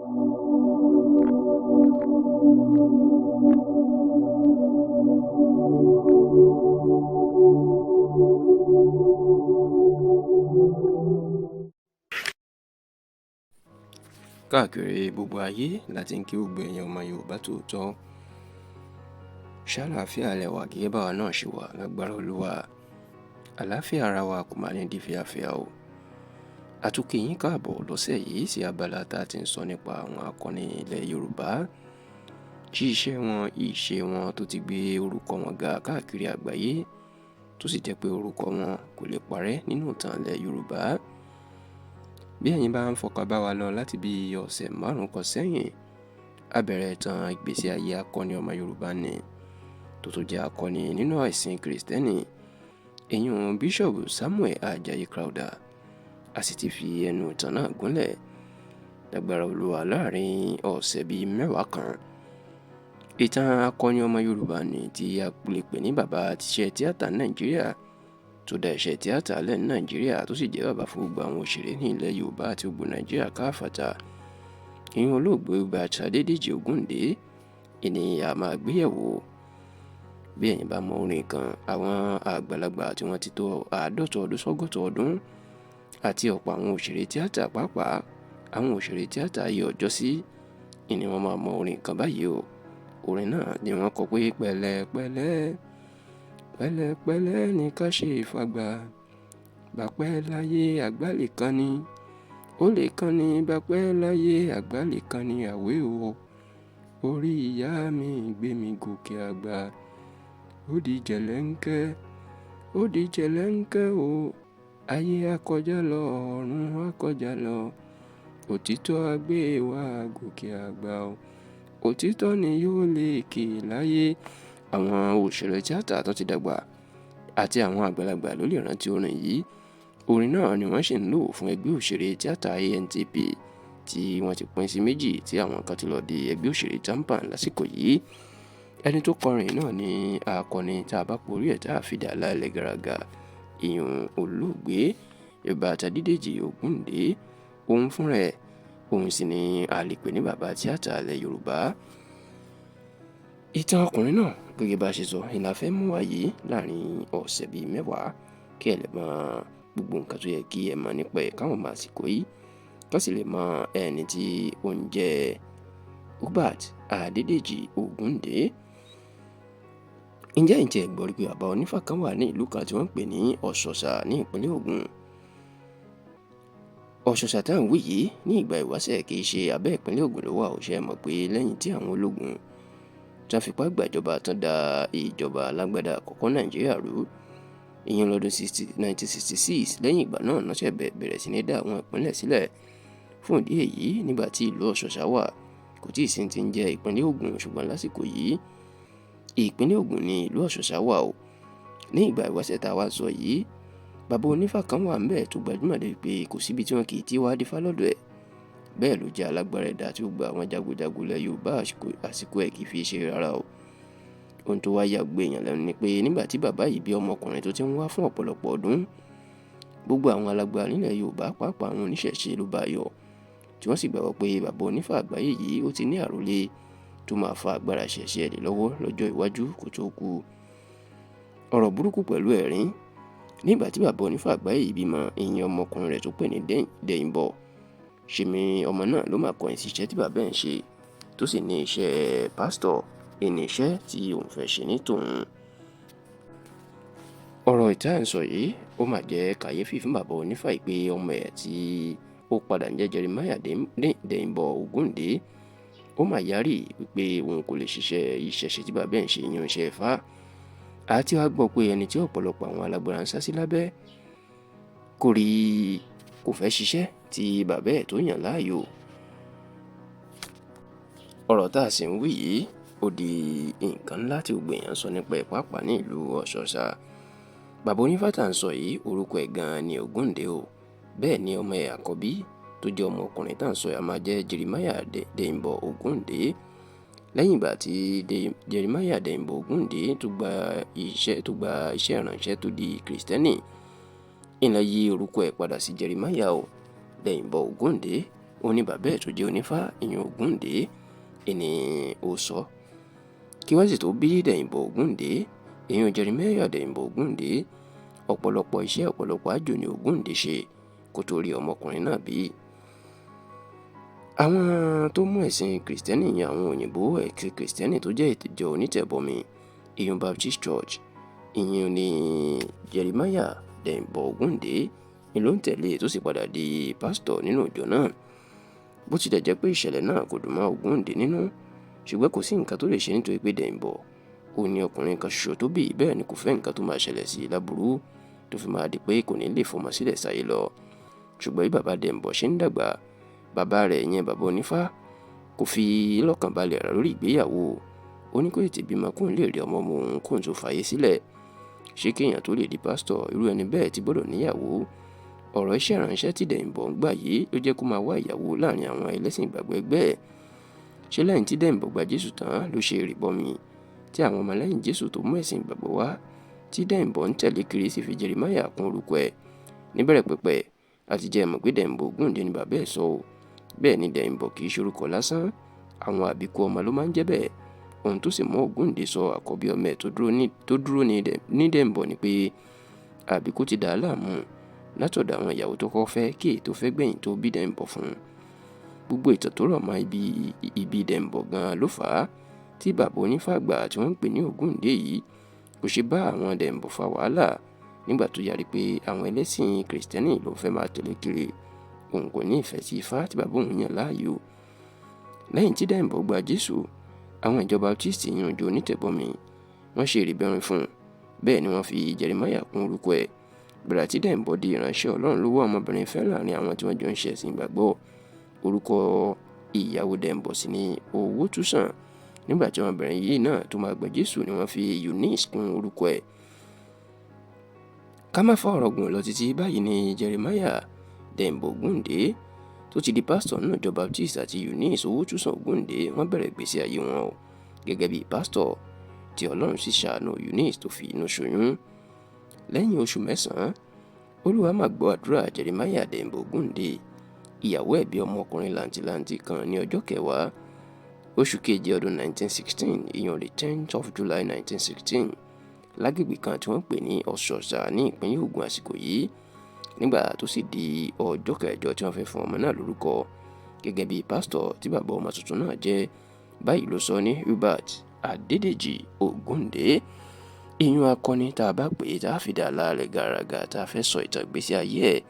Káàkiri gbogbo ayé láti ń kí gbogbo èèyàn ọmọ Yorùbá tòótọ́. Ṣàlàáfíà lẹ wà gẹ́gẹ́ báwa náà ṣe wà lágbára Olúwa. Àlàáfíà ara wa kò máa ní di fíafíà o. A tún kí yín káàbọ̀ lọ́sẹ̀ yìí sí abala tá a ti ń sọ nípa àwọn akọni ilẹ̀ Yorùbá, tí iṣẹ́ wọn, ìṣe wọn tó ti gbé orúkọ wọn ga káàkiri àgbáyé, tó sì jẹ́ pé orúkọ wọn kò lè parẹ́ nínú ìtàn ilẹ̀ Yorùbá. Bí ẹ̀yin bá ń fọkàn bá wa lọ láti bí ọ̀sẹ̀ márùn-ún kan sẹ́yìn, a bẹ̀rẹ̀ ìtàn ìgbésí ayé akọni ọmọ Yorùbá ni, tó tún jẹ́ akọni nínú ẹ̀sìn Kìrìsìtẹ́nì, ìyún Bíṣọ̀bù Samuel Ajayi Crowther. A sì ti fi ẹnu ìtàn náà gúnlẹ̀ lágbára Olúwa láàrin ọ̀sẹ̀ bíi mẹ́wàá kan. Ìtàn akọni ọmọ Yorùbá ni tí a lè pè ní bàbá tíṣẹ́ tíátà Nàìjíríà, tó dá iṣẹ́ tíátà lẹ̀ ní Nàìjíríà, tó sì jẹ́ bàbá fún gbogbo àwọn òṣèré ní ilẹ̀ Yorùbá àti gbogbo Nàìjíríà káfàtà. Ìyún olóògbé Hubert Adédèjì Ògúndé ènìyàn a máa gbéyẹ̀wò. Bí ẹ̀yin bá mọ orin kan, àwọn àgbàlagbà tí wọ́n ti tó 50 ọdún sọ́gọ́ta ọdún àti ọ̀pọ̀ àwọn òṣèré tíátà, pàápàá àwọn òṣèré tíátà ayé ọjọ́ sí, ìní wọn máa mọ orin kan báyìí o. Orin náà ni wọ́n kọ pé pẹ̀lẹ́pẹ̀lẹ́ pẹ̀lẹ́pẹ̀lẹ́ ní ká ṣe ìfagbà, bàpẹ́ láyé àgbà lè kan ni, ó lè kan ni, bàpẹ́ láyé àgbà lè kan ni, àwé o. Orí ìyá mi gbé mi gòkè àgbà, ó di jẹ̀lẹ́ńkẹ́, ó di jẹ̀lẹ́ńkẹ́ o. Ayé á kọjá lọ, ọ̀run á kọjá lọ, òtítọ́ á gbé wa gòkè àgbà o. Òtítọ́ ni yóò lékè láyé. Àwọn òṣèré tíátà tó ti dàgbà àti àwọn àgbàlagbà ló lè rántí orin yìí. Orin náà ni wọ́n sì ń lò fún ẹgbẹ́ òṣèré tíátà ANTP tí wọ́n ti pín sí méjì, tí àwọn kan ti lọ di ẹgbẹ́ òṣèré TAMPAN lásìkò yìí. Ẹni tó kọrin náà ni akọni tá a bá porí ẹ̀ tá a fi dà lálẹ́ gàràgà, ìyún olóògbé Hubert Adédèjì Ògúndé. Òun fúnra ẹ̀, òun sì ni a lè pè ní bàbá tíátà ilẹ̀ Yorùbá. Ìtàn ọkùnrin náà gẹ́gẹ́ bá a ṣe sọ, ìlà fẹ́ mú wá yìí láàrin ọ̀sẹ̀ bíi mẹ́wàá kí ẹ lè mọ gbogbo nǹkan tó yẹ kí ẹ mọ̀ nípa ẹ̀, káwọn máa sì kó yìí, kí wọ́n sì lè mọ ẹni tí ó ń jẹ́ Hubert Adédèjì Ògúndé. Ǹjẹ́ ǹjẹ́ ẹ gbọ́ rí pé bàbá onífá kan wà ní ìlú kan tí wọ́n ń pè ní Ọ̀ṣọ̀ṣà ní ìpínlẹ̀ Ògùn? Ọ̀ṣọ̀ṣà tá à ń wí yìí ní ìgbà ìwáṣẹ̀ kì í ṣe abẹ́ ìpínlẹ̀ Ògùn ló wà. Ó ṣe mọ̀ pé lẹ́yìn tí àwọn ológun tán fipá gbàjọba tán da ìjọba alágbádá àkọ́kọ́ Nàìjíríà rú, ìyẹn lọ́dún 1966, lẹ́yìn ìgbà náà náà ṣẹ̀ bẹ̀rẹ̀ sí ní dá àwọn ìpínlẹ̀ sílẹ̀. Fún ìdí èyí, nígbà tí ìlú Ọ̀ṣọ̀ṣà wà kò tíì sí ti ń jẹ́ ìpínlẹ̀ Ògùn, ṣùgbọ́n lásìkò yìí ìpínlẹ̀ Ògùn ni ìlú Ọ̀ṣọ̀ṣà wà o. Ní ìgbà ìwáṣẹ̀ tá a wá sọ yìí, bàbá onífá kan wà ńbẹ̀ tó gbajúmọ̀ débi pé kò síbi tí wọn kì í ti wá dífá lọ́dọ̀ ẹ̀. Bẹ́ẹ̀ ló jẹ́ alágbára ẹ̀dá tí ó gba àwọn jagunjagun ilẹ̀ Yorùbá àsìkò ẹ̀ kì í fi ṣe rárá o. Ohun tó wá ya gbogbo èèyàn lẹ́nu ni pé nígbà tí bàbá yìí bí ọmọkùnrin tó ti ń wá fún ọ̀pọ̀lọpọ̀ ọdún, gbogbo àwọn alágbára nílẹ̀ Yorùbá, pàápàá àwọn oníṣẹ̀ṣe ló bá yọ̀, tí wọ́n sì gbàgbọ́ pé bàbá onífá àgbáyé yìí ó ti ní àrólé tó máa fa agbára ìṣẹ̀ṣe ẹ̀ lé lọ́wọ́ lọ́jọ́ iwájú kó tó kú. Ọ̀rọ̀ burúkú pẹ̀lú ẹ̀rín. Nígbà tí bàbá onífá àgbáyé yìí bímọ, ìyẹn ọmọkùnrin rẹ̀ tó pè ní Dẹ̀yìnbọ̀, ṣèmi ọmọ náà ló máa kọ̀yìn sí iṣẹ́ tí bàbá ẹ̀ ń ṣe, tó sì ní iṣẹ́ pásítọ̀ ìní iṣẹ́ tí òun fẹ́ ṣe ní tòun. Ọ̀rọ̀ ìta ń sọ yìí ó mà jẹ́ kàyéfì fún bàbá onífá yìí pé ọmọ ẹ̀ tí ó padà ń jẹ́ Jeremiah Dẹ̀yìnbọ̀ Ògúndé ó mà yarí wípé òun kò lè ṣiṣẹ́ ìṣẹ̀ṣe tí bàbá ẹ̀ ń ṣe, ìyẹn iṣẹ́ Ifá. Àti wá gbọ́ pé ẹni tí ọ̀pọ̀lọpọ̀ àwọn alágbára ń sá sí lábẹ́ kò rí, kò fẹ́ ṣiṣẹ́ tí bàbá ẹ̀ tó yàn láàyò. Ọ̀rọ̀ tá a sì ń wí yìí ó di nǹkan ńlá tí gbogbo èèyàn sọ nípa ẹ̀, pàápàá ní ìlú Ọ̀ṣọ̀ṣà. Bàbá onífá tá à ń sọ yìí orúkọ ẹ̀ gan-an ni Ògúndé o. Bẹ́ẹ̀ ni ọmọ ẹ̀ àkọ́bí tó jẹ́ ọmọkùnrin tá à ń sọ yìí a máa jẹ́ Jeremiah Dẹ̀yìnbọ̀ Ògúndé. Lẹ́yìn ìgbà tí Jeremiah Dẹ̀yìnbọ̀ Ògúndé tó gba iṣẹ́ ìránṣẹ́ tó di Kìrìsìtẹ́nì, ìlà yí orúkọ ẹ̀ padà sí Jeremiah o Dẹ̀yìnbọ̀ Ògúndé. Ó ní bàbá ẹ̀ tó jẹ́ onífá, ìyẹn Ògúndé ìní ó sọ. Kí wọ́n sì tó bí Dẹ̀yìnbọ̀ Ògúndé, ìyẹn Jeremiah Dẹ̀yìnbọ̀ Ògúndé, ọ̀pọ̀lọpọ̀ iṣẹ́ ọ̀pọ̀lọpọ̀ àjò ni Ògúndé ṣe kó tó rí ọmọkùnrin náà bí. Àwọn tó mú ẹ̀sìn kìrìsìtẹ́nì yan àwọn òyìnbó ẹ̀sìn kìrìsìtẹ́nì tó jẹ́ ìjọ onítẹ̀bọmi, ìyẹn Baptist Church, ìyẹn ní Jeremiah Dẹ̀yìnbọ̀ Ògúndé ni ló ń tẹ̀lé tó sì padà di pásítọ̀ nínú ìjọ náà. Bó tilẹ̀ jẹ́ pé ìṣẹ̀lẹ̀ náà kò dùn mọ́ Ògúndé nínú, ṣùgbọ́n kò sí nǹkan tó lè ṣe nítorí pé Dẹ̀yìnbọ̀ ó ní ọkùnrin kan ṣoṣo tó bí, bẹ́ẹ̀ ni kò fẹ́ nǹkan tó máa ṣẹlẹ̀ sí i láburú tó fi máa di pé kò ní lè fọmọ sílẹ̀ sáyé lọ. Ṣùgbọ́n bí bàbá Dẹ̀yìnbọ̀ ṣe ń dàgbà, bàbá rẹ̀ ìyẹn bàbá onífá kò fi lọ́kàn balẹ̀ rà lórí ìgbéyàwó. Ó ní kó tètè bímọ kóun lè rí ọmọ ọmọ òun kóun tó fàyè sílẹ̀. Ṣé kéèyàn tó lè di pásítọ̀, irú ẹni bẹ́ẹ̀ ti gbọ́dọ̀ níyàwó? Ọ̀rọ̀ iṣẹ́ ìránṣẹ́ tí Dẹ̀yìnbọ̀ ń gbà yìí ló jẹ́ kó máa wá ìyàwó láàrin àwọn ẹlẹ́sìn ìgbàgbọ́ ẹgbẹ́ ẹ̀. Ṣé lẹ́yìn tí Dẹ̀yìnbọ̀ gba Jésù tán ló ṣe ìrìbọmi tí àwọn ọmọlẹ́yìn Jésù tó mú ẹ̀sìn ìgbàgbọ́ wá tí Dẹ̀yìnbọ̀ ń tẹ̀lé kiri sì fi Jeremiah kún orúkọ ẹ̀. Níbẹ̀rẹ̀ pẹ̀pẹ̀ àti jẹ́ mọ̀ pé Dẹ̀yìnbọ̀ Ògúndé ni bàbá ẹ̀ sọ o. Bẹ́ẹ̀ ni Dẹ̀yìnbọ̀ kì í ṣorúkọ lásán, àwọn àbíkú ọmọ ló máa ń jẹ́ bẹ́ẹ̀. Ohun tó sì mú Ògúndé sọ àkọ́bí ọmọ ẹ̀ tó dúró ní Dẹ̀yìnbọ̀ ni pé àbíkú ti dà á láàmú látọ̀dọ̀ àwọn ìyàwó tó kọ́ fẹ́ kí èyí tó fẹ́ gbẹ̀yìn tó bí Dẹ̀yìnbọ̀ fún un. Gbogbo ìtàn tó rọ̀ mọ́ ibi Dẹ̀yìnbọ̀ gan-an ló fà á tí bàbá onífàgbà tí wọ́n ń pè ní Ògúndé yìí kò ṣe bá àwọn Dẹ̀yìnbọ̀ fa wàhálà nígbà tó yarí pé àwọn ẹlẹ́sìn kìrìsìtẹ́nì ló fẹ́ máa tẹ̀lé kiri, òun kò ní ìfẹ́ sí ifá tí bàbá òun yàn láàyò. Lẹ́yìn tí Dẹ̀yìnbọ̀ gba Jésù, àwọn ìjọ Baptist yan ìjọ onítẹ̀bọmi, wọ́n ṣe ìrìbọmi fún un, bẹ́ẹ̀ ni wọ́n fi Jeremiah kún orúkọ ẹ̀. Gbàrà tí Dẹ̀yìnbọ̀ di ìránṣẹ́ Ọlọ́run ló wá ọmọbìnrin fẹ́ láàrin àwọn tí wọ́n jọ ń ṣe ẹ̀sìn ìgbàgbọ́. Orúkọ ìyàwó Dẹ̀yìnbọ̀ sì ni Owótúsàn. Nígbà tí ọmọbìnrin yìí náà tó máa gba Jésù ni wọ́n fi Eunice kún orúkọ ẹ̀. Ká má fa ọ̀rọ̀ gùn lọ títí, báyìí ni Jeremiah Dẹ̀yìnbọ̀ Ògúndé tó ti di pásítọ̀ nínú ìjọ Baptist àti Eunice Owótúsàn Ògúndé wọ́n bẹ̀rẹ̀ ìgbésí ayé wọn o gẹ́gẹ́ bí pásítọ̀ tí Ọlọ́run sì ṣàánú Eunice tó fi inú ṣoyún. Lẹ́yìn oṣù mẹ́sàn-án, Olúwa máa gbọ́ àdúrà Jeremiah Dẹ̀yìnbọ̀ Ògúndé. Ìyàwó ẹ̀ bí ọmọkùnrin làǹtìlanti kan ní ọjọ́ kẹwàá oṣù keje ọdún 1916, ìyẹn the 10th of July 1916, lágbègbè kan tí wọ́n ń pè ní Ọ̀ṣọ̀ṣà ní ìpínlẹ̀ Ògùn àsìkò yìí. Nígbà tó sì di ọjọ́ kẹjọ tí wọ́n fẹ́ fún ọmọ náà lórúkọ gẹ́gẹ́ bí pásítọ̀ tí bàbá ọmọ tuntun náà jẹ́, báyìí ló sọ ní Hubert Adédèjì Ògúndé. Ìyún akọni tá a bá pè é tá a fi dà láàrẹ̀ gàràgà tá a fẹ́ sọ ìtàn ìgbésí ayé ẹ̀.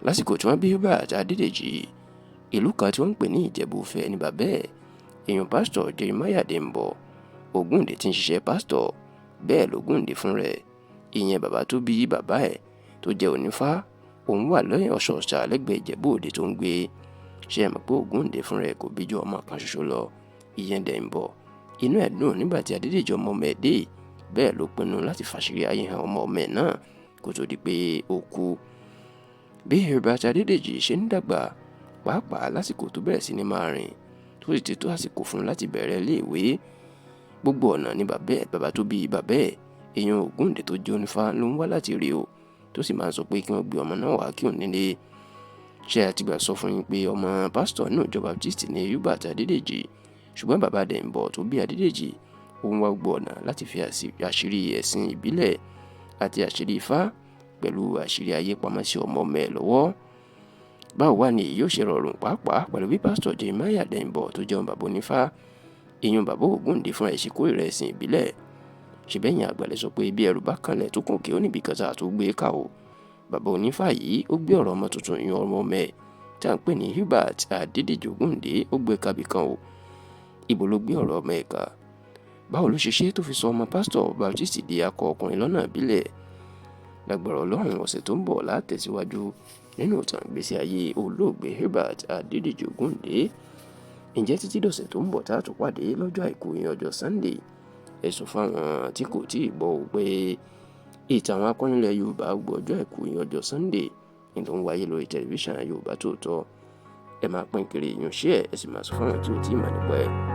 Lásìkò tí wọ́n bí Hubert Adédèjì, ìlú kan tí wọ́n ń pè ní Ìjẹ̀bú-Ifẹ̀ ní bàbá ẹ̀, ìyún pásítọ̀ Jeremiah Dẹ̀yìnbọ̀ Ògúndé tí ń ṣiṣẹ́ pásítọ̀. Bẹ́ẹ̀ lògúndé fún rẹ̀, ìyẹn bàbá tó bí bàbá ẹ̀ tó jẹ́ onífá, òun wà lẹ́yìn Ọ̀ṣọ̀ṣà lẹ́gbẹ̀ẹ́ Ìjẹ̀bú Òde tó ń gbé. Ṣé ẹ mọ̀ pé Ògúndé fún rẹ̀ kò bí ju ọmọ kan ṣoṣo lọ, ìyẹn Dẹ̀yìnbọ̀. Inú ẹ̀ dùn nígbà tí Adédèjì ọmọ ọmọ ẹ̀ dé, bẹ́ẹ̀ ló pinnu láti fàṣírí ayé hàn ọmọ ọmọ ẹ̀ náà kó tó di pé ó kú. Bí Hubert Adédèjì ṣe ń dàgbà, pàápàá lásìkò tó bẹ̀rẹ̀ sí ní máa rìn, tó sì ti tó àsìkò fún un láti bẹ̀rẹ̀ iléèwé, gbogbo ọ̀nà ni bàbá tó bí bàbá ẹ̀, èèyàn Ògúndé tó jẹ́ onífá ló ń wá láti rí o, tó sì máa ń sọ pé kí wọ́n gbé ọmọ náà wá kí òun nílé. Ṣé ẹ ti gbà sọ fún yín pé ọmọ pásítọ̀ náà ìjọ Baptist ní Hubert Adédèjì, ṣùgbọ́n bàbá Dẹ̀yìnbọ̀ tó bí Adédèjì ó ń wá gbogbo ọ̀nà láti fi àṣírí ẹ̀sìn ìbílẹ̀ àti àṣírí ifá pẹ̀lú àṣírí ayé pamọ́ sí ọmọ ọmọ ẹ̀ lọ́wọ́. Báwo wá ni èyí yóò ṣe rọrùn pàápàá pẹ̀lú bí pásítọ̀ Jeremiah Dẹ̀yìnbọ̀ tó jẹ́ ọmọ bàbá onífá, ìyún bàbá Ògúndé fúnra ẹ̀ ṣe kórìíra ẹ̀sìn ìbílẹ̀. Ṣèbẹ́yìn àgbàlẹ̀ sọ pé bí ẹrù bá kanlẹ̀ tó kùn kí ó níbi kan tá a tó gbé ká o. Bàbá onífá yìí ó gbé ọ̀rọ̀ ọmọ tuntun ìyún ọmọ ọmọ ẹ̀ tí à ń pè ní Hubert Adédèjì Ògúndé ó gbé kábì kan o. Ibo ló gbé ọ̀rọ̀ ọmọ ẹ̀ ká? Báwo ló ṣe ṣe tó fi sọ ọmọ pásítọ̀ Baptist di akọ ọkùnrin lọ́nà ìbílẹ̀? Lágbára Ọlọ́run, ọ̀sẹ̀ tó ń bọ̀ látẹ̀síwájú nínú ìtàn ìgbésí ayé olóògbé Hubert Adédèjì Ògúndé. Ǹjẹ́ títí dọ̀sẹ̀ tó ń bọ̀ tá a tún pàdé lọ́jọ́ àìkú ìyẹn ọjọ́ Sunday, ẹ sọ fáwọn tí kò tíì gbọ́ ò pé ìtàn àwọn akọni ilẹ̀ Yorùbá gbọ́ ọjọ́ àìkú ìyẹn ọjọ́ Sunday ní tó ń wáyé lórí tẹlifíṣàn Yorùbá Tòótọ́. Ẹ máa pín kiri ìyún ṣé ẹ sì máa sọ fáwọn tí ò tíì mọ̀ nípa ẹ̀.